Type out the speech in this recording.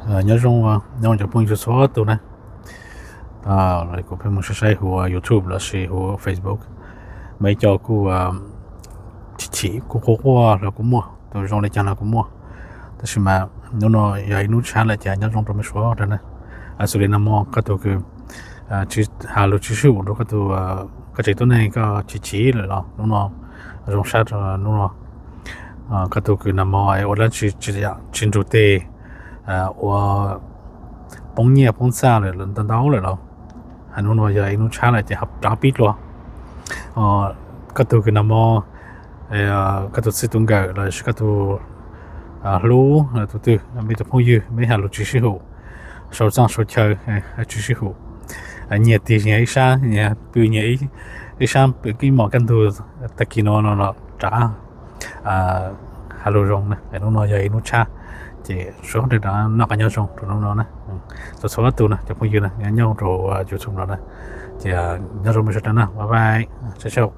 Nyob zoo, nyob zoo cov phooj ywg txhua tus na. Kuv pheej mus saib saib huv YouTube lossis huv Facebook, muaj ib co kuj chim chim kuj quaj quaj los kuj muaj, tus zoo li cas los kuj muaj. Tab sis mas hnub no yog ib hnub tshab lawm ces nyob zoo rau mej suav dlawg na. Xws li nag hmo koj tus kws has lus tsis sib haum rau koj tus, koj tsev tuab neeg koj chim chim lawm los hnub no zoo sab rau hnub no. Koj tus kws nag hmo ua dab tsi tsis nrug teg, ua poob nyiaj poob txaj lawm ntau ntau lawm los, hnub no yog ib hnub tshab lawm ces rov pib dlua. Koj tus kws nag hmo, koj tus txij tus nkawm lossis koj tus hlub tus twg, mej tus phooj ywg mej has lus tsis sib haum, sau txaj sau chaw tsis sib haum, nyiag tig nyiag ib sab, nyiag pw nyiag ib sab, pw ib hmos kaj ntug, tag kis no no los rov qab has lus zoo na. Hnub no yog ib hnub tshab, ces suav dlawg rov noj qab nyob zoo rau hnub no na. Txhua txhua tus na cov phooj ywg na nyob rau YouTube no na, ces nyob zoo mej suav dlawg na, bye bye, sab sau.